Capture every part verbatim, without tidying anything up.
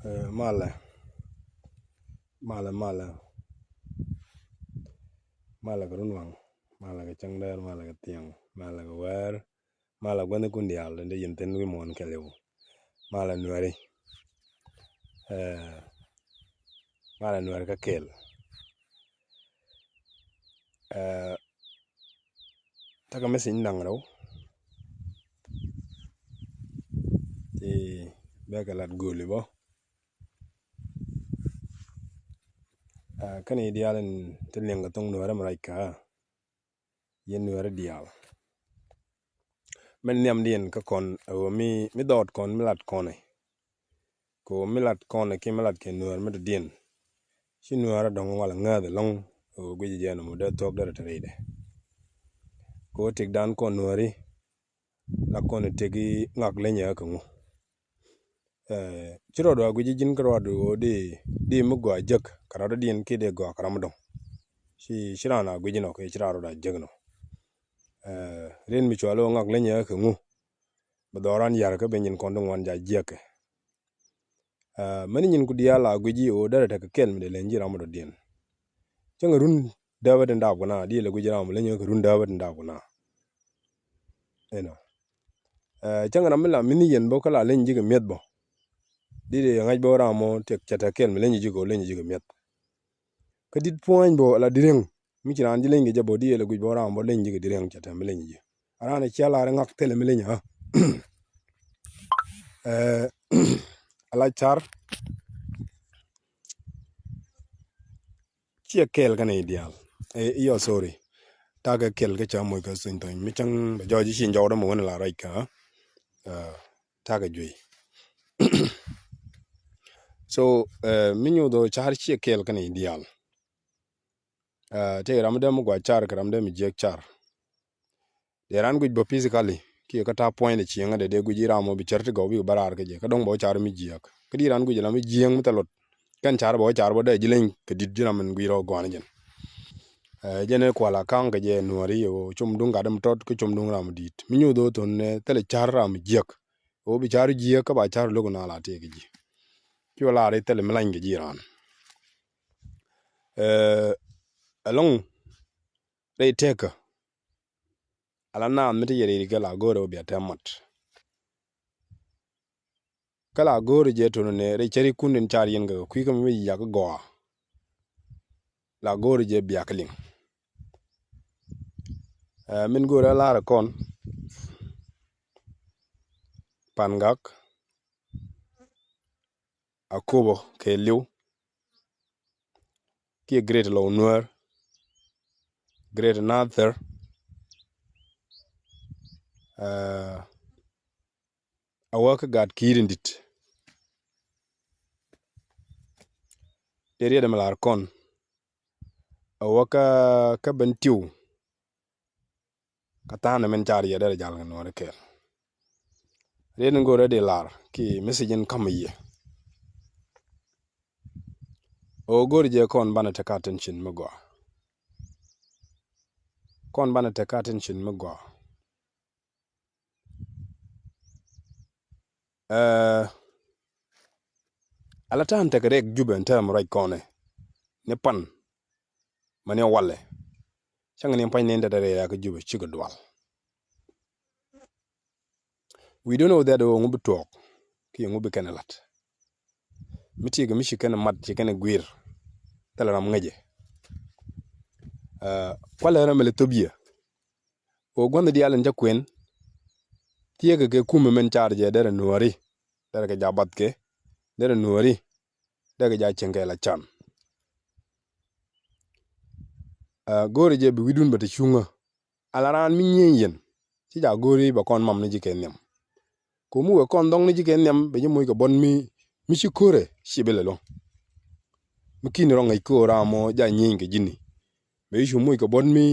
Ɛ, malɛ. Malɛ, malɛ. Malɛ kɛ runwaŋ. Malɛ kɛ cäŋdɛr, malɛ kɛ thiaŋ, malɛ kɛ wɛɛr, malɛ gua̱thnikun diaal tin te yɛn thi̱n wi̱i̱ muɔ̱ɔ̱n kɛɛliw. Malɛ Nuääri. Ɛ, malɛ Nuääri kä kɛɛl. Ɛ, tekɛ message da̱ŋ rɛw ti bɛ kɛ lat gööli bä. Ɛ, kɛn i̱ diaal in ti liɛŋ kɛ thok Nuääri mi ruac kä, yɛn Nuääri diaal. Min nhiamdiɛn kä kɔn ɛ ɣöö mi, mi dhɔɔt kɔn mi lat kɔn ɛ. Kɛ ɣöö mi lat kɔn ɛ kiɛ mi lat kɛ Nuäär mi dɔ̱diɛn. Ci Nuäär a dɔ̱ŋ walɛ ŋääth ɛlɔ̱ŋ ɛ ɣöö guic jɛ nɔmɔ dee thuɔ̱k derɛ te rɛydɛ. Kɛ ɣöö tëkdan kɔn Nuääri la kɔn tëk i̱ ŋak leny ɛ kɛ ŋu. Ɛ, ci rɔɔdu a guic ji̱n kä rɔɔdu ɣöö di, di mi gɔaa jek kɛ rɔɔdu diɛn kiɛ di gɔaa kɛ ram mi dɔ̱ŋ. Ci, ci raan a guic inɔ kiɛ ci raan rɔɔdu a jek inɔ. Ɛ, rin mi cɔal ɣöö ŋak leny ɛ kɛ ŋu. Bɛ dhɔran ya̱r kä ben nyin kɔn ti ŋuan ja jiäkɛ. Ɛ, mɛn nyin ku diaal a guic i̱ ɣöö derɛ tekɛ kɛl mi dee leny ji̱ ram mi dɔ̱diɛn. Cäŋ run dääbä tin daap kɛ na, di lɛ guic ram mi leny ɛ kɛ run dääbä tin daap kɛ na. Inɔ. Ɛ, cäŋ ram mi la mi ni yɛn bä kä la leny ji̱ kɛ mi̱eth bä. Di dee ŋa̱c bä ram mɔ tek cɛ tekɛ kɛl mi leny ji̱ kɛ ɣöö leny ji̱ kɛ mi̱eth. Kä dit puɔ̱ny bä la di riäŋ. Mi ci raan ji̱ leny kɛ jɛ bä di yɛl ɛ guic bä ram bä leny ji̱ kɛ di riäŋ cɛ tɛm bi leny ji̱. A raan ɛ cia lar ŋak thilɛ mi leny ɛ. Ɛ, a la car. Ciɛ kɛɛl kä nɛy diaal. Ɛ, iyɔ, sorry. Takɛ kɛɛl kä cä moc kä thuny thuny. Mi cäŋ bɛ jɔɔc i̱ ci jɔɔk dämɛ wän la ruac kä. Ɛ, takɛ juey. So, ɛ, mi nyuuth ɣöö car ciɛ kɛɛl kä nɛy diaal. Ɛ, tëë ram mi dee mi gɔaa car kɛ ram dee mi jiäk car. Dee raan guic bä physically kiɛ kä ta̱a̱ puɔ̱nydɛ cieŋä dee dee guic i̱ ram mɔ bi cär ti gɔw bikɛ bä raar kä jɛ kä dɔ̱ŋ bä wä car mi jiääk. Kä di raan guic ram mi jiääk mi thil luɔt. Kɛn car bä wä car bä dee ji̱ leny kɛ di̱t ji̱ ram min guic rɔ gɔaa ni jɛn. Ɛ, jɛn ɛ kual a ka̱ŋ kɛ jɛ Nuääri ɛ ɣöö com duŋ gat mi tɔt kä com duŋ ram mi di̱i̱t. Mi nyuuth ɣöö thon ɛ thilɛ car ram mi jiääk. Ɣöö bi car jiääk kä ba car lo̱k na la tëë kɛ ji̱. Cuɛ lar i̱ thilɛ mi lany kɛ ji̱ raan. Ɛ, ɛlɔ̱ŋ rɛy tekä. Ala naath mi ti yɛ ri̱i̱t kɛ la go̱o̱rɛ wä bia tɛm mat. Kä la go̱o̱rɛ jɛ to̱n ni rɛy cärikun in car yɛn kɛ kui̱ kä mi wi̱c yak gɔaa. La go̱o̱rɛ jɛ biak liŋ. Ɛ, min go̱o̱rɛ lar kɔn Pangak, Akobo kɛɛliw, kiɛ Great Lou Nuer, Great Nasir, ɛ, a wä kä gat ki̱i̱r in di̱t. Dee riet ɛmɛ lar kɔn a wä kä, kä ben tiw. Kä tha̱a̱ŋ ni min car yɛ derɛ jal kɛ Nuääri kɛɛl. Riet in go̱o̱rɛ di lar ki message in ka̱m yɛ. Ɣöö go̱o̱ri jɛ kɔn banɛ tekɛ attention mi gɔaa. Kɔn banɛ tekɛ attention mi gɔaa. Ɛ, ala ta̱a̱n tekɛ riɛk Jubɛ ɛn täämɛ ruac kɔnɛ ni pan. Mani walɛ. Cäŋ ni pa̱ny ni in te te rɛy kä Jubɛ cikɛ dual. We don't know that ɣöö ŋu bi tuɔɔk kiɛ ŋu bi kɛn ɛ la̱t. Mi tiɛɛkɛ mi ci kɛn ɛ mat ci kɛn ɛ guir. Thilɛ ram ŋäcɛ. Ɛ, kualɛ ram ɛlɛ thop yɛ. Ɣöö gua̱nh diaal in cä kuën tiɛɛkɛ kɛ kumɛ min car jɛ derɛ Nuääri. Derɛ kɛ ja̱ bath kɛ derɛ Nuääri. Derɛ kɛ ja̱ cieŋ kɛ la can. Ɛ, go̱o̱rɛ jɛ bi wi̱dun bɛ te cuŋä. Ala raan mi nyieny yɛn ci ja̱ go̱o̱ri bɛ kɔn mam ni ji̱ kɛ nhiam. Ko̱mi wek kɔn dhɔŋ ni ji̱ kɛ nhiam bɛ ji̱ moc kɛ buɔ̱t mi, mi ci ko̱rɛ ci bi lɛ lo̱ŋ. Mi ki̱n rɔ ŋäc ko̱o̱r ram mɔ ja̱ nyieny kɛ ji̱ni. Bɛ ji̱ cu moc kɛ buɔ̱t mi,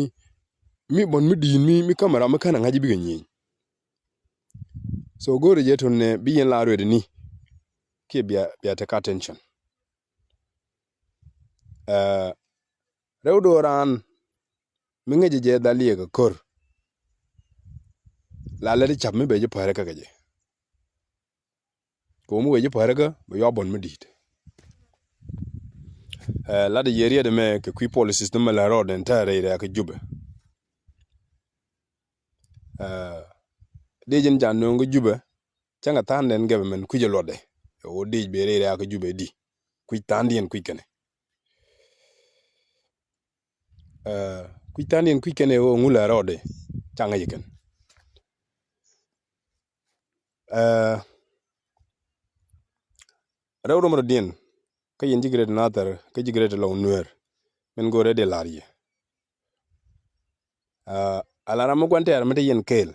mi buɔ̱t mi di̱i̱n mi, mi kämɛ ram mi känɛ ŋa̱c ji̱ bikɛ nyieny. So go̱o̱ri jɛ tun nɛ bi yɛn la ruet ni kiɛ bia, bia tekɛ attention. Ɛ, rɛw do̱ran mi ŋäcɛ jɛ dhal yɛ kɛ ko̱r. La lät cap mi bɛ ji̱ päri kä kɛ jɛ. Kɛ wä mi wee ji̱ pärikä bɛ yua buɔ̱n mi di̱i̱t. Ɛ, lat yɛ riet ɛmɛ kɛ kui̱ policies ni mɛ lɛ rɔɔd ɛn tɛɛrɛ rɛɛ kä Jubɛ. Ɛ, dee ji̱n ca nööŋ kä Jubɛ, cäŋɛ tha̱a̱ŋdɛn government kui̱c ɛ luɔtdɛ. Ɛ ɣöö dee ji̱ bee rɛɛ rɛɛ kä Jubɛ di kui̱c tha̱a̱ŋdiɛn kui̱c kɛnɛ. Ɛ, kui̱c tha̱a̱ŋdiɛn kui̱c kɛnɛ ɣöö ŋulɛ rɔɔdɛ ca ŋäc kɛn. Ɛ, rɛw rom rɔ̱diɛn kä yɛn ji̱ Greater Nathɛr kä ji̱ Greater Lɔw Nuɛɛr min go̱o̱rɛ dee la̱r yɛ. Ɛ, ala ram mi gua̱n tɛɛr mi te yɛn kɛɛl.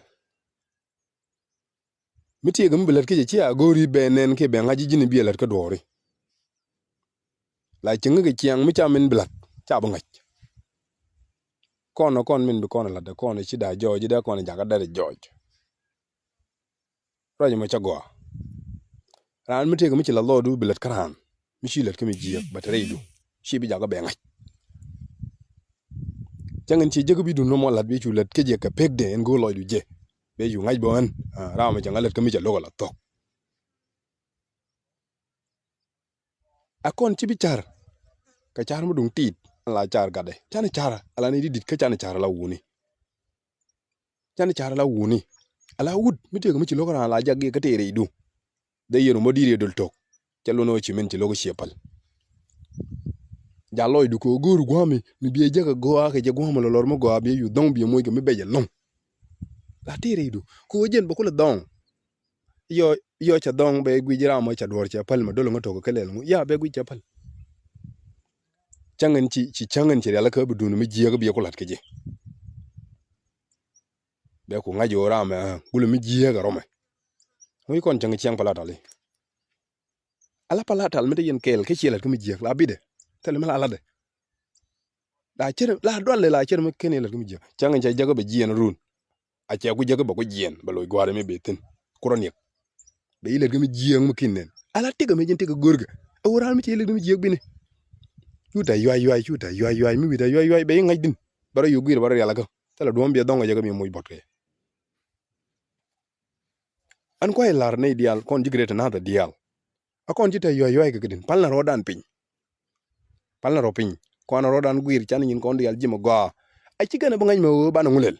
Mi tiek mi bi lät kä jɛ ci a go̱o̱ri bɛ nɛn kiɛ bɛ ŋa̱c ji̱ ji̱n bi a lät kä duɔ̱ɔ̱ri. La cieŋ kɛ ciaŋ mi ca min bi la̱t ca bi ŋa̱c. Kɔn ɛ kɔn min bi kɔn ɛ la̱t ɛ kɔn ɛ ci da̱a̱ jɔɔc dee kɔn ɛ jakä dɛr ɛ jɔɔc. Ruac ɛmɔ cä gɔaa. Raan mi tëëk mi ci la̱t lɔɔdu bi lät kä raan mi ci lät kä mi jiääk bɛ te rɛydu ci bi jakä bɛ ŋa̱c. Cäŋ in ci jek bi dun nɔmɔ la̱t bi cu lät kä jɛ kɛ pekdɛ in go̱o̱r lɔcdu jɛ. Bɛ cu ŋa̱c bä ɣän, ah, ram mi cɛ ŋa̱ lät kä mi cɛ lo̱k a la thɔk. A kɔn ci bi car kɛ car mi duŋ tiit an la car gatdɛ. Canɛ car ala ni di dit kä canɛ car ala wuni. Canɛ car ala wuni. Ala wut mi tëëk mi ci lo̱k raan la jak giɛ kä tëë rɛydu. Dhɛ yɛn rumɔ di̱i̱r yɛ dol tok. Cɛ lun ɣä ci min ci lo̱k ciɛ päl. Ja lɔcdu kɛ ɣöö go̱o̱r gua̱a̱mi mi biɛ jäk ɛ gɔaa kɛ jɛ gua̱a̱mi lɔ lɔr mi gɔaa biɛ yu dhɔ̱ŋ biɛ moc kɛ mi bɛc ɛlɔ̱ŋ. La tëë rɛydu kɛ ɣöö jɛn bɛ kulɛ dhɔ̱ŋ. Yɔ, yɔ cɛ dhɔŋ bɛ guic ram mɔ cɛ duɔ̱ɔ̱r cɛ päl mɛ dol ŋä tɔk kä lɛl ŋu ya bɛ guic cɛ päl. Cäŋ in ci, ci cäŋ in ci rial kä bi dun mi jiääk bi ku la̱t kä ji̱. Bɛ ku ŋa̱c ɣöö ram mɛ, ah, gulɛ mi jiääk ɛ rɔmɛ. Ŋuc kɔn cäŋ ciɛŋ pala tali. Ala pala tal mi te yɛn kɛɛl kä ciɛ la̱t kä mi jiääk la bidɛ. Thilɛ mi la latdɛ. La cär, la dualɛ la cär mi ken yɛ lät kä mi jiäk. Cäŋ in cɛ jäk bɛ jiɛn run. A cɛ ku jäk bɛ ku jiɛn bɛ loc gua̱a̱r mi bɛ thi̱n. Kurɔ niɛk. Bɛ yi lät kä mi jiäk mi kin nɛn. Ala tikɛ mi ji̱n tikɛ görkɛ. Ɛ wä raan mi cɛ yi lät kä mi jiäk bini. Cu tɛ yuay yuay, cu tɛ yuay yuay, mi wi̱i̱ tɛ yuay yuay, bɛ yi ŋa̱c din. Bɛ rɔ yuk gui̱i̱r bɛ rɔ rial kä. Thilɛ duɔ̱m biɛ dhɔŋ kɛ jɛ kä mi moc bɔt kɛ. An kuay lar nɛy diaal kɔn ji̱ Greater Nathɛr diaal. A kɔn ci te yuay yuay kɛ kädin pal na rɔɔdan piny. Pal na rɔ piny kɔn a rɔɔdan guir can nyin kɔn diaal ji̱ mɛ gɔaa. A ci kɛn a bi ŋa̱c mɛ ɣöö banɛ ŋulɛl.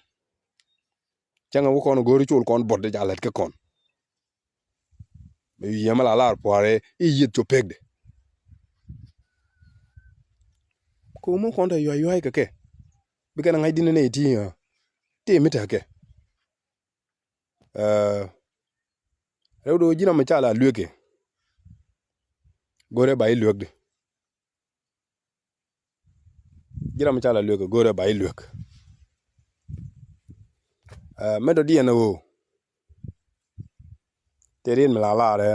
Cäŋɛ wä kɔn go̱o̱ri col kɔn bɔt de ca lät kä kɔn. Bɛ yu yiɛmɛ la lar pua̱a̱rɛ i̱ yieth cop pekdɛ. Ko̱o̱m wä kɔn te yuay yuay kɛ kɛ bi kɛn a ŋa̱c dinɛ nɛy ti ɣä. Ti mi tekɛ. Ɛ, rɛw do̱ ji̱n ram mi ca la lueek kɛ. Go̱rɛ ba i̱ lueek di. Ji̱n ram mi ca la lueek kɛ go̱rɛ ba i̱ lueek. Ɛ, mɛ dɔ̱diɛn ɛ ɣöö tëë riet mi la laarɛ.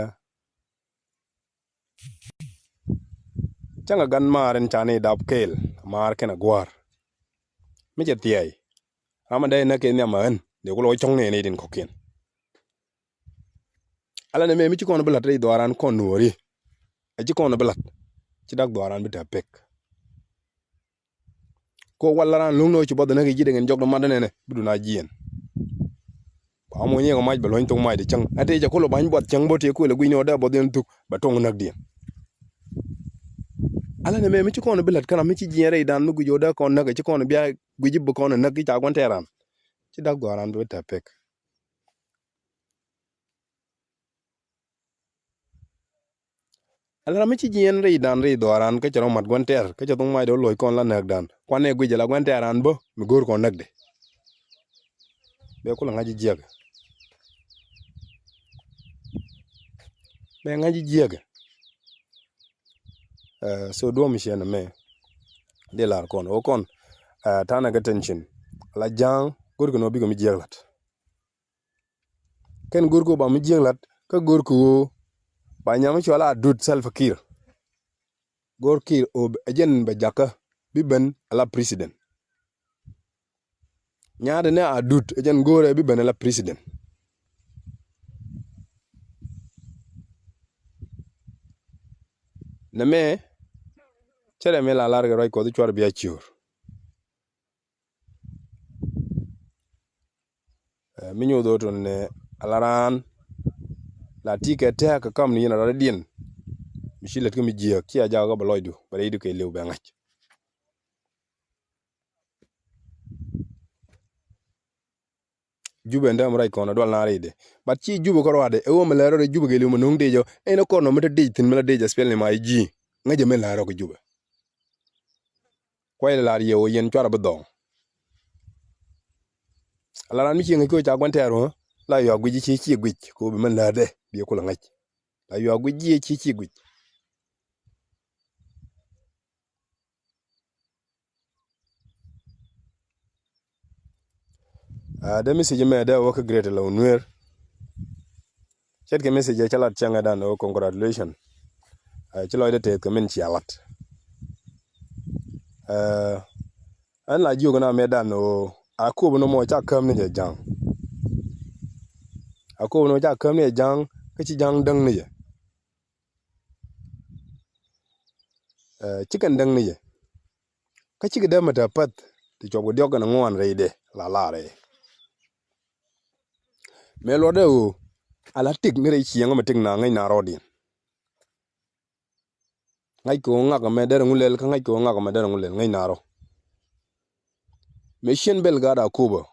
Cäŋɛ gan maar in ca ni dap kɛɛl maar kɛn a gua̱a̱r. Mi cɛ thiɛɛy ram a dee näk kɛ nhiam a ɣän dee ku lɔ cɔ̱ŋ ni ni din kɔ̱kiɛn. Ala ni mɛ mi ci kɔn bi la̱t rɛy dhuaaran kɔn nuɔ̱ɔ̱ri. A ci kɔn bi la̱t ci dak dhuaaran bi te pek. Ko wal la raan lo̱ŋ ni ɣöö ci buɔth näk i̱ ji̱ dee ŋɛn jɔk di mat di nɛnɛ bi dun a jiɛn. Ba mɔ nyiek mac bɛ luɔ̱ny thok mac di cäŋ a tëë cɛ kolo ba̱ny buɔth cäŋ bä tëë kuël ɛ gui̱ny ni ɣöö dee buɔth yɛn thuk bɛ toŋ näk diɛn. Ala ni mɛ mi ci kɔn bi la̱t kä ram mi ci jiɛn rɛydan mi guic ɣöö dee kɔn näk ɛ ci kɔn bia guic i̱ bi kɔn ɛ näk i̱ ca gua̱n tɛɛr ran. Ci dak dhuaaran bi te pek. Ala ram mi ci jiɛn rɛydan rɛy dhuaaran kä cɛ rɔ mat gua̱n tɛɛr kä cɛ thok mac dee wä luɔ̱c kɔn la näkdan kuan ɛ guic ala gua̱n tɛɛr ran bä mi go̱o̱r kɔn näkdɛ. Bɛ kulɛ ŋa̱c ji̱ jiäkɛ. Bɛ ŋa̱c ji̱ jiäkɛ. Ɛ, so duɔ̱m ciɛn ɛmɛ dee lar kɔn ɣöö kɔn, ɛ, ta̱nɛ kɛ tension ala ja̱a̱ŋ go̱o̱r kɛ nɔ bikɛ mi jiäk la̱t. Kɛn go̱o̱r kɛ ɣöö ba mi jiäk la̱t kä go̱o̱r kɛ ɣöö ba nyam mi cɔal a dut Salva Kiir. Go̱o̱r Kiir ɣöö ɛ jɛn bɛ jakä bi ben ala president. Nyaatɛ ni a dut ɛ jɛn go̱o̱rɛ bi ben ala president. Nɛmɛ cɛ rɛ mi la lar kɛ ruac Kuɔth cuar bia ciöör. Ɛ, mi nyoth ɣöö tun nɛ ala raan La ti kɛ tɛ̈ɛ̈k kɛ kam ni yɛn a rɔɔdiɛn. Mi ci lät kä mi jiääk, cia jakä bɛ lɔcdu, bɛ rɛydu kɛ liw bɛ ŋa̱c. Jubɛ ɛn däm ruac kɔn a dual na rɛydɛ. But ci Jubɛ kä ruaadɛ, ɛ ɣöö mi lɛ rɔɔdɛ Jubɛ kɛ liw mi no̱o̱ŋ dee jɔ, ɛn ɛ kɔn nɔ mi te dec thi̱n mi la dec a spɛl ni ma ji̱. Ŋäcɛ mi lɛ rɔɔk kɛ Jubɛ. Kuay lɛ lar yɛ ɣöö yɛn cuarɛ bi dhɔɔŋ. Ala ran mi ci ŋäc kɛ ɣöö ca gua̱n tɛɛr ɣöö la yuak guic ci ci guic kɛ ɣöö bi mɛn lätdɛ bi kulɛ ŋäc. La yuak guic ci ci guic. Aa, dee message mɛ dee wä kä Greater Lou Nuer. Ce̱tkɛ message cä lat cäŋɛ dan ɣöö congratulation. Aa, ci lɔcdä tɛth kɛ min cia lat. Aa, ɛn la jiök na mɛ dan ɣöö a Akobo nɔmɔ ca käm ni jɛ Ja̱ŋ. A Akobo nɔmɔ ca käm ni jɛ Ja̱ŋ, kä ci Ja̱ŋ däŋ ni jɛ. Ɛ, ci kɛn däŋ ni jɛ. Kä cikɛ dee mɛ te päth ti cuɔp kɛ diɔ̱k kɛn ŋuan rɛydɛ la lar rɛy. Mɛ luɔtdɛ ɣöö ala tik ni rɛy ciɛŋä mɛ tik na ŋäc na rɔɔdiɛn. Ŋa̱c kɛ ɣöö ŋak mɛ derɛ ŋulɛl kä ŋa̱c kɛ ɣöö ŋak mɛ derɛ ŋulɛl ŋäc na rɔ. Mɛ cien bɛl gaat Akobo.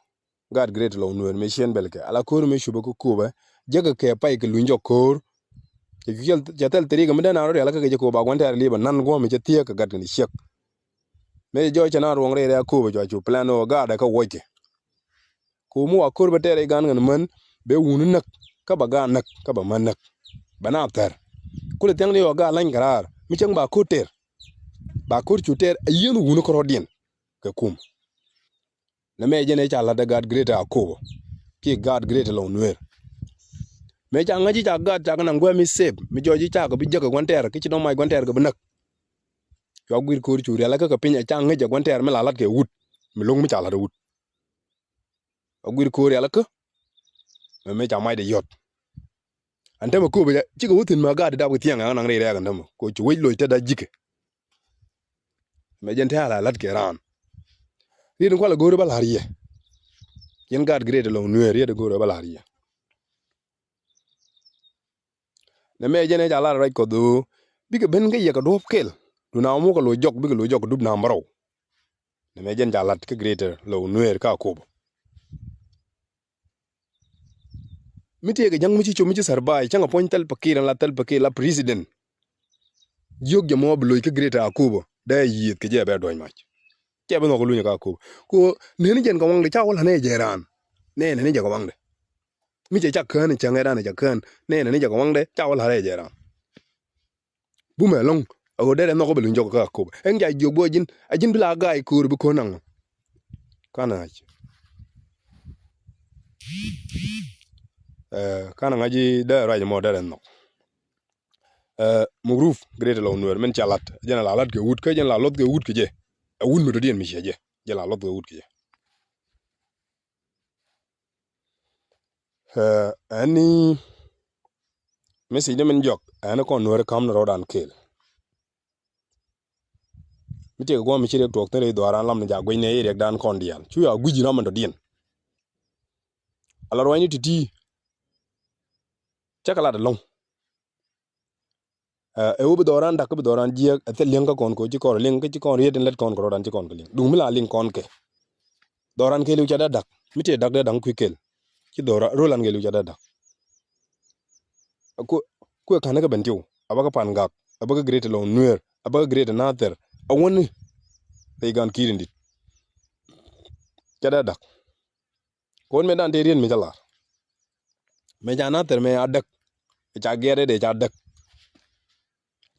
Gaat Greater Lou Nuer mëë ciɛn bɛl kɛ ala ko̱r mëë cupɛ kä Akobo. Jäkɛ kɛ pay kɛ luny jɔk ko̱r. Cɛ cu cɛ thɛl thirikä mi dee naan rɔ rial kä kɛ jɛ Akobo a gua̱n tɛɛr li̱bɛ nan guɔ̱m cɛ thiäk kɛ gat kɛn ciek. Mëë jɔɔc cɛ naan ruɔ̱ŋ rɛy rɛy Akobo cua cu plan ɣöö gaatdɛ kä wuɔckɛ. Ko̱r mi wa ko̱r bɛ tɛɛr rɛy gaan kɛn män bɛ wuni näk kä bɛ gaat näk kä bɛ män näk. Bɛ na thɛr. Kulɛ thia̱ŋ ni ɣöö gaat lany kɛ raar mi cäŋ ba ko̱r tɛɛr. Ba ko̱r cu tɛɛr a yieen wuni kärɔ̱diɛn kɛ kum. Nɛ mɛ jɛn ɛ ca la̱t ɛ gaat Greater Akobo kiɛ gaat Greater Lou Nuer. Mëë ca ŋäc i̱ ca gaat ca kɛ naŋ guɛ̈m i̱ sep mi jɔɔc i̱ ca kɛ bi jäk ɛ gua̱n tɛɛr kä ci dɔ̱ŋ mac gua̱n tɛɛr kɛ bi näk. Cua guir ko̱r cu rial ɛ kä kɛ piny ɛ ca ŋäc ɛ gua̱n tɛɛr mi la la̱t kɛ wut mi lo̱ŋ mi ca la̱t ɛ wut. Ɛ guir ko̱r rial ɛ kä mɛ mëë ca macdɛ yɔ̱t. Ɛn tämɛ Akobo cikɛ wä thi̱n mɛ gaat di dap kɛ thiaŋ ɛ ɣän naŋ rɛy rɛɛk ɛn tämɛ ko̱ ci wec loc tetdä ji̱kɛ. Mɛ jɛn te ala la̱t kɛ raan. Riet in kualɛ go̱o̱r bä la̱r yɛ. Yɛn gaat Greater Lou Nuer riet in go̱o̱r bä la̱r yɛ. Nɛ mɛ jɛn ɛ ca la̱r ruac Kuɔth ɣöö bikɛ ben kä yɛ kɛ duɔ̱ɔ̱p kɛl. Duundɛ na mukɛ lo̱c jɔk bikɛ lo̱c jɔk dup namba rɛw. Nɛ mɛ jɛn ca la̱t kä Greater Lou Nuer kä Akobo. Mi tëëkɛ Ja̱ŋ mi ci cop mi ci Salva Kiir cäŋ a puɔ̱ny Salva Kiir ɛn la Salva Kiir la president. Jiök jɛ mɔ bi loc kä Greater Akobo dee yiëëth kɛ jɛ bɛ duɔ̱c mac. Cɛ bi nhɔk kɛ lunyɛ kä Akobo. Ko neni jɛn kɛ waŋdɛ ca wä la̱t nɛ jɛ raan. Nɛ neni jɛ kɛ waŋdɛ. Mi cɛ ca kään cäŋɛ raan cɛ kään nɛ neni jɛ kɛ waŋdɛ ca wä la̱t nɛ jɛ raan. Bumɛ ɛlɔ̱ŋ a ɣöö derɛ nhɔk kä bɛ luny jɔk kä Akobo. Ɛn ca jiök bä ji̱n a ji̱n bi la ga̱a̱c ko̱o̱r bi ko̱n naŋ. Kanɛ ŋa̱c. Ɛ, kanɛ ŋa̱c i̱ derɛ ruac mɔ derɛ nhɔk. Ɛ, mugruf Greater Lou Nuer min ca la̱t jɛn a la la̱t kɛ wut kä jɛn a la luɔth kɛ wut kɛ jɛ. Ɛ wut mi dɔ̱diɛn mi ciɛ jɛ jɛn a la luɔth kɛ wut kɛ jɛ. Ɛ, ɛn ni message ni min jɔk ɛn ni kɔn Nuäri ka̱m ni rɔɔdan kɛɛl. Mi tëëkɛ gua̱a̱m mi ci riɛk tuɔɔk thi̱n rɛy dhuaaran lam ni ca guic ni i̱ riɛkdan kɔn diaal cu ya gui̱c ram min dɔ̱diɛn. Ala ruacni ti̱ti̱ cä kɛ lat ɛlɔ̱ŋ. Ɛ, ɛ wä bi dhɔran dak kä bi dhɔran jiɛk ɛ thil li̱eŋ kä kɔn kɛ ci kɔn li̱eŋ kä ci kɔn riet in lät kɔn kɛ rɔɔdan ci kɔn kɛ li̱eŋ duŋ mi la li̱eŋ kɔn kɛ. Dhɔran kɛ li̱w ca dee dak mi tëë dak dee da̱ŋ kui̱ kɛl. Ci dhɔran rolan kɛ li̱w ca dee dak. Kuɛ, kuɛ ka̱n kä ben tiw a bä kä Pan Gak a bä kä Greater Lou Nuer a bä kä Greater Nathir a wäni. Rɛy gan ki̱i̱r in dit ca dee dak. Ko̱n mëë dan tëë riet mëë cä lar. Mëë ca Nathir mëë a däk. Ca gɛɛr dee ca däk.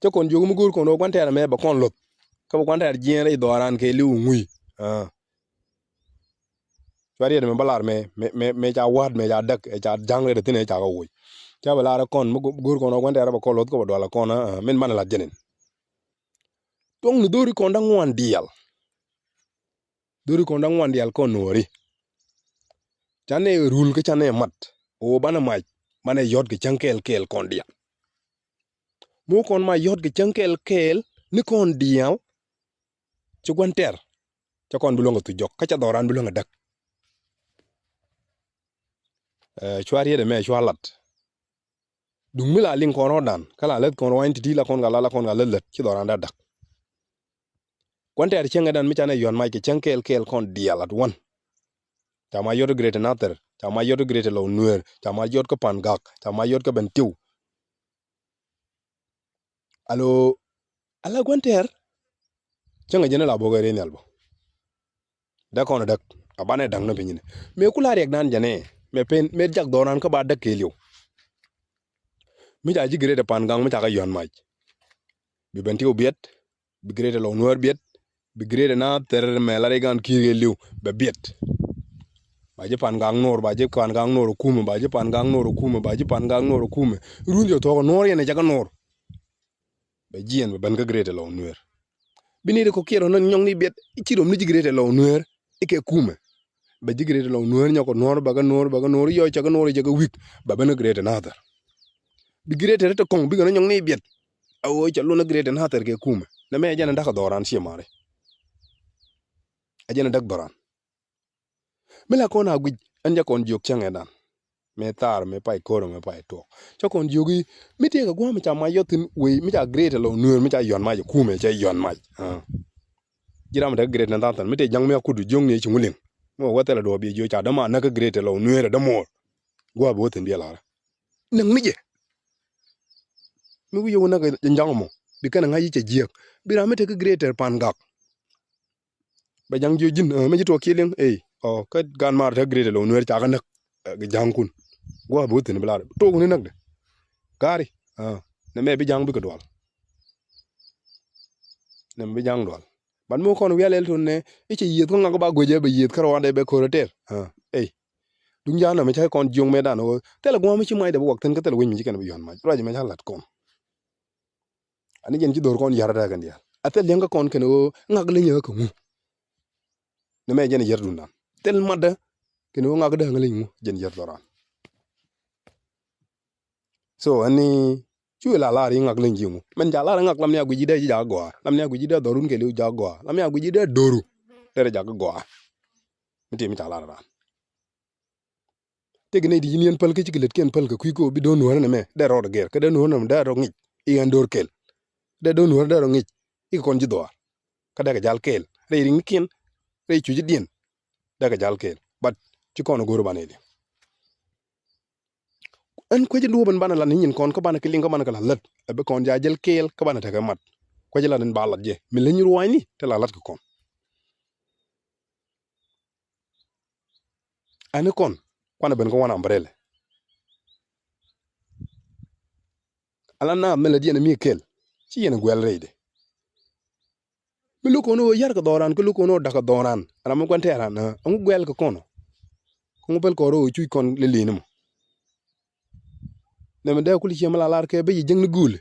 Cä kɔn jiök mi go̱o̱r kɔn ɣöö gua̱n tɛɛr mëë bɛ kɔn lo̱th. Kä bɛ gua̱n tɛɛr jiɛɛn rɛy dhɔaaran kɛ li̱w ŋui̱. Aa. Cua riet mëë bä lar mëë, mëë, mëë, mëë ca wa̱a̱t mëë ca däk, ɛ ca ja̱ŋ rɛt thi̱n ɛ ca kɛ woc. Ca bɛ lar kɔn mi go̱o̱r kɔn ɣöö gua̱n tɛɛr bɛ kɔn lo̱th kä bɛ dual kɔn, aa, min banɛ lat jɛn in. Tuɔ̱ŋni dho̱ri kɔn da̱ŋ ŋuan diaal. Dho̱ri kɔn da̱ŋ ŋuan diaal kɔn Nuɔ̱ɔ̱ri. Canɛ rul kä canɛ mat ɣöö banɛ mac banɛ yɔ̱t kɛ cäŋ kɛɛl kɛɛl kɔn diaal. Mi wä kɔn mac yɔ̱t kɛ cäŋ kɛɛl kɛɛl ni kɔn diaal. Ci gua̱n tɛr cä kɔn bi luäŋ kɛ thuc jɔk kä cä dhɔran bi luäŋ kɛ däk. Ɛ, cua riet ɛmɛ cua lat. Duŋ mi la liŋ kɔn rɔɔdan kä la lät kɔn rɔɔdan ti̱ti̱ la kɔn ka la la kɔn ka lät lät ci dhɔran da da̱k. Kuan tɛɛr cäŋ ɛ dan mi canɛ yɔ̱a̱n mac kɛ cäŋ kɛɛl kɛɛl kɔn diaal at wän. Ca ma yɔt kä Greater Nathɛr, ca ma yɔt kä Greater Lɔw Nueer, ca ma yɔt kä Pan Gak, ca ma yɔt kä Bɛn Tiw. Alo, ala gua̱n tɛɛr. Cäŋ a jɛn a la bok ɛ rɛy nhial bä. Däk kɔn a däk a banɛ da̱ŋ ni piny ni mëë kula riɛk dan jɛn ɛ mëë pen mëë jak dhɔran kä ba däk kɛɛliw. Mi ca ji̱ Greater Pan Gak mi ca kä yɔ̱a̱n mac. Bi Bɛn Tiw biɛt, bi Greater Lɔw Nueer biɛt, bi Greater Nathɛr mɛ la rɛy gan ki̱i̱r kɛɛliw bɛ biɛt. Ba ji̱ Pan Gak no̱r, ba ji̱ Pan Gak no̱r kumɛ, ba ji̱ Pan Gak no̱r kumɛ, ba ji̱ Pan Gak no̱r kumɛ. Run jɛ thuɔ̱k no̱r yɛn ɛ jakä no̱r. Bɛ jiɛn bɛ ben kä Greater Lɔw Nueer. Bi ni di kɔ kiɛr ɔn nyɔŋ ni biɛt i̱ ci rom ni ji̱ Greater Lɔw Nueer i̱ kɛ kumɛ. Bɛ ji̱ Greater Lɔw Nueer nyɔk kɛ no̱r bɛ kɛ no̱r bɛ kɛ no̱r yɔc cɛ kɛ no̱r cɛ kɛ wi̱k bɛ ben kä Greater Nathɛr. Bi Greater te kɔŋ bikɛ ni nyɔŋ ni biɛt. A ɣöö cɛ lun ni Greater Nathɛr kɛ kumɛ nɛ mɛ ɛ jɛn ɛ da̱k dhɔran ciɛ mari. Ɛ jɛn ɛ da̱k dhɔran. Mi la kɔn a guic ɛn jɛ kɔn jiök cäŋɛ dan. Mëë thaar mëë pay ko̱r mëë pay tuɔɔk cä kɔn jiök i̱ mi tëëk a gua̱a̱m mi ca mac yɔthin wei mi ca Greater Lɔw Nueer mi ca yɔn mac ɛ kumɛ cɛ yɔn mac. Ji̱ ram mi te kä Greater Nathɛr mi tëëk ja̱ŋ mi a kudu jiök ni ci ŋuliŋ. Mi wä wä thilɛ duɔ̱ɔ̱p yɛ jiök ca däma näk kä Greater Lɔw Nueer ɛ dämo̱o̱r. Gua̱a̱ bi wä thi̱n biɛl la̱rä näk ni jɛ. Mi wi̱i̱ yɛ wä näk jɛ ja̱ŋ mɔ bi kɛn a ŋa̱c i̱ cɛ jiäk bi ram mi te kä Greater Pan Gak. Bɛ ja̱ŋ jiö ji̱n mi ji̱ tuɔɔk kiɛ liŋ ey ɔ kä gan maar te Greater Lɔw Nueer ca kä näk. Ja̱ŋkun gua̱a̱ bi wä thi̱n bi lar tok ni näkdɛ. Ga̱ri nɛ mɛ bi ja̱ŋ bikɛ dual. Nɛ mɛ bi ja̱ŋ dual. Ban mi wä kɔn wi̱i̱ alɛl tun nɛ i̱ cɛ yiëth kä ŋak ba guecɛ bɛ yiëth kä ruandɛ bɛ ko̱r ɛ tɛr. Ey duŋ ja̱a̱n nɛ mɛ cä kɔn jiöŋ mɛ dan ɣöö thilɛ gua̱a̱ mi ci mac dɛ bi wak thi̱n kä thilɛ wec mi ci kɛn bi yɔ̱a̱n mac ruac mɛ cä la̱t kɔn. Ani jɛn ci dho̱r kɔn ya̱r däkɛn diaal a thil liɛŋ kä kɔn kɛn ɣöö ŋak leny ɛ kä ŋu. Ni mɛ jɛn ya̱r dundan thil matdä kɛn ɣöö ŋak däk leny ŋu jɛn ya̱r dhɔran. So ani cu la lar i̱ ŋak leny ji̱ ŋu mɛn ca lar ŋak lam ni a guic i̱ dee ji̱ jakä gɔaa lam ni a guic i̱ dee dhɔrun kɛ li̱w jakä gɔaa lam ni a guic i̱ dee do̱ru. Dee rɛ jakä gɔaa. Mi ti mi ca lar ran. Tëëkɛ nɛy ti ji̱n yɛn päl kä cikɛ lät kiɛn päl kɛ kui̱ kä bi do̱r nuäärä nɛmɛ dee rɔɔdɛ gɛr kä dee nuäärä nɛmɛ dee rɔ ŋic i̱ ɛn do̱r kɛl. Dee do̱r nuäärä dee rɔ ŋic i̱ kɛ kɔn ji̱ dhɔaar kä dee kɛ jal kɛɛl rɛy ri̱ŋnikiɛn rɛy cucädiɛn. Dee kɛ jal kɛɛl but ci kɔn ɛ go̱r banɛ liŋ. Ɛn kuecä duɔ̱ɔ̱p ɛn banɛ lat ni nyin kɔn kä banɛ kɛ liŋ kä banɛ kɛ la̱t lät ɛ bi kɔn ja jäl kɛɛl kä banɛ tekɛ mat. Kuecä lat ɛn ba lat jɛ mi leny ruaacni te la lat kɛ kɔn. Ani kɔn kuanɛ ben kä wan ambrɛlɛ. Ala na mɛ lät yɛn mi kɛl ci yɛn guɛl rɛydɛ. Mi luk kɔn ɣöö yar kɛ dhɔran kä luk kɔn ɣöö dak kɛ dhɔran ram mi guan tɛɛran. Ɛŋu guɛl kɛ kɔn ɔ? Kɔŋ päl kɔn ɣöö cuc kɔn lilin mɔ. Nɛmɛ dee kul ciɛ mi la lar kɛ bi ci jäŋ ni guul.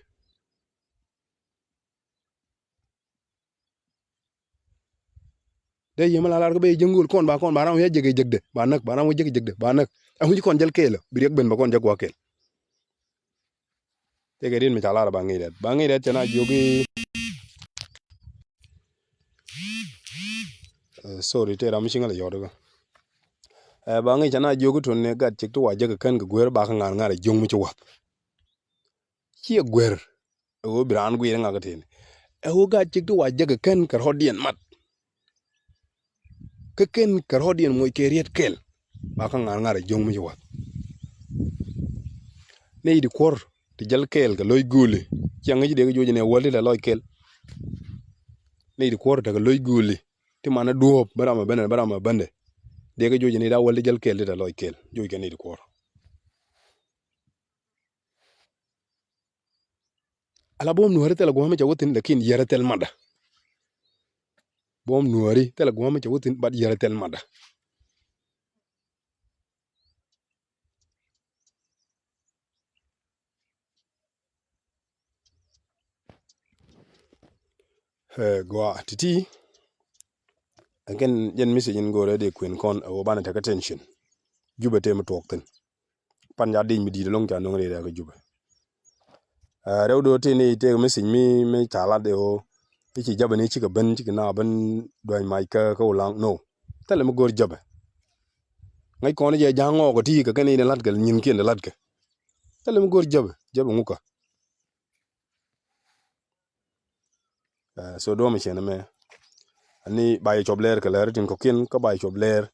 Dee yiem ala lar kä ben jiäk ŋo̱o̱l kɔn ba kɔn ba ram wä jek jekdɛ ba näk ba ram wä jek jekdɛ ba näk. Ɛŋu ci kɔn jäl kɛɛl ɔ bi riɛk ben ba kɔn jäk gua̱a̱k kɛɛl. Tëëkɛ riet mi ca lar ba ŋi̱i̱c rɛt ba ŋi̱i̱c rɛt cɛ na jiök i̱. Sorry tëë ram mi ci ŋäl ɛ yɔt kä. Ba ŋi̱i̱c cɛ na jiök i̱ tun ni gat cik ti wa jäk kɛ kän kɛ guer ba kä ŋa̱r ŋa̱r ɛ jiök mi ci wath. Ciɛ guer. Ɛ ɣöö bi raan guiir ŋak tëëni ɛ ɣöö gaat cik ti wa jäk kɛ kän kɛ rɔ̱diɛn mat. Kä kän kɛ rɔ̱diɛn moc kɛ riet kɛl. Ba kä ŋa̱r ŋa̱r ɛ jiöŋ mi ci wath. Nɛy di kuɔ̱r ti jäl kɛɛl kɛ lo̱c gööli. Ciaŋ ŋäc dee kɛ juɔc ni ɛ wäl ti lɛ lɔc kɛl. Nɛy di kuɔ̱r tekɛ lo̱c gööli ti man ɛ duɔ̱ɔ̱p bä ram ɛ bändɛ bä ram ɛ bändɛ. Dee kɛ juɔc ni daa wäl ti jäl kɛɛl ti lɛ lɔc kɛl juɔc kɛ nɛy di kuɔ̱r. Ala buɔ̱m nuääri thil a gua̱a̱m mi ca wä thi̱n lakin yɛrɛ thil madä. Buɔ̱m nuääri thil a gua̱a̱m mi ca wä thi̱n bat yɛrɛ thil madä. Ɛ gɔaa ti̱ti̱. Ɛ kɛn jɛn message in go̱o̱rɛ dee kuën kɔn ɛ wä banɛ tekɛ tension. Jupɛ tëë mi tuɔɔk thi̱n. Pan ca dic mi di̱i̱t ɛlɔ̱ŋ ca nöŋ rɛy rɛ̈k kä Jupɛ. Ɛ rɛw do̱r tëë ni tëëk message mi mi ca lat ɛ ɣöö i̱ ci Jupɛ ni cikɛ ben cikɛ na ben duany mac kä kä Ulaŋ no. Thilɛ mi go̱o̱r Jupɛ. Ŋäc kɔn jɛ ja̱a̱ŋ ŋɔɔk ɛ ti kɛ kɛn in ɛ la̱tkɛ nyinkiɛn ɛ la̱tkɛ. Ɛ lɛ mi go̱o̱r jäpɛ, jäpɛ ŋukä. Eh, so duɔ̱ɔ̱m cɛn ɛmɛ. Ani ba yɛ cuɔp lɛɛr kɛ lɛɛr tin kɔ̱kiɛn kä ba yɛ cuɔp lɛɛr.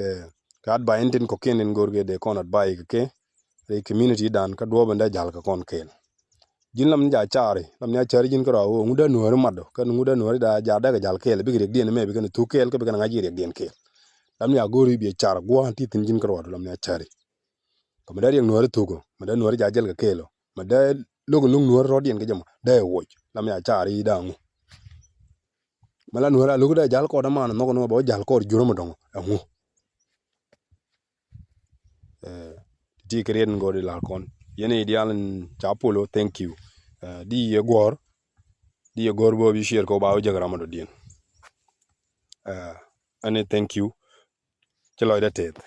Eh, kɛ advice in tin kɔ̱kiɛn in go̱o̱r kɛ dee kɔn advice kɛ kɛ. Ri community dan kä duɔ̱ɔ̱p in dee jal kɛ kɔn kɛɛl. Ji̱n lam ni ja cari, lam ni a cari ji̱n kärɔa ɣöö ŋut dee nuääri mat dɔ, kä ŋut dee nuääri da ja dee kɛ jal kɛɛl, bikɛ riɛkdiɛn ɛmɛ, bikɛ ni thuk kɛɛl, kä bikɛ ni ŋa̱c ji̱ riɛkdiɛn kɛɛl. Lam ni a go̱o̱ri bi car gua̱a̱n ti thi̱n ji̱n kärɔa dɔ, lam ni a cari. Kɛ mɛ dee riɛk nuääri thuk ɔ, mɛ dee nuääri ja jɛl kɛ kɛɛl ɔ, mɛ dee lo̱k lo̱k nuääri rɔ̱diɛn kɛ jɛ mɔ, dee woc, lam ni a cari da̱a̱ŋu. Mɛ la nuääri a lo̱k dee jal kɔɔt aman nhɔk ni wä bɛ wä jal kɔɔt jurä mɛ dɔ̱ŋ ɛŋu. Eh, ti kɛ riet in gɔɔd ilar kɔn. Yɛn i̱ diaal in ca polo, thank you. Eh, di yɛ guɔ̱r, di yɛ guɔ̱r bä bi share kɛ wä ba wä jek ram adɔ̱diɛn. Eh, ɛn i̱ thank you. Ci lɔcdä teth.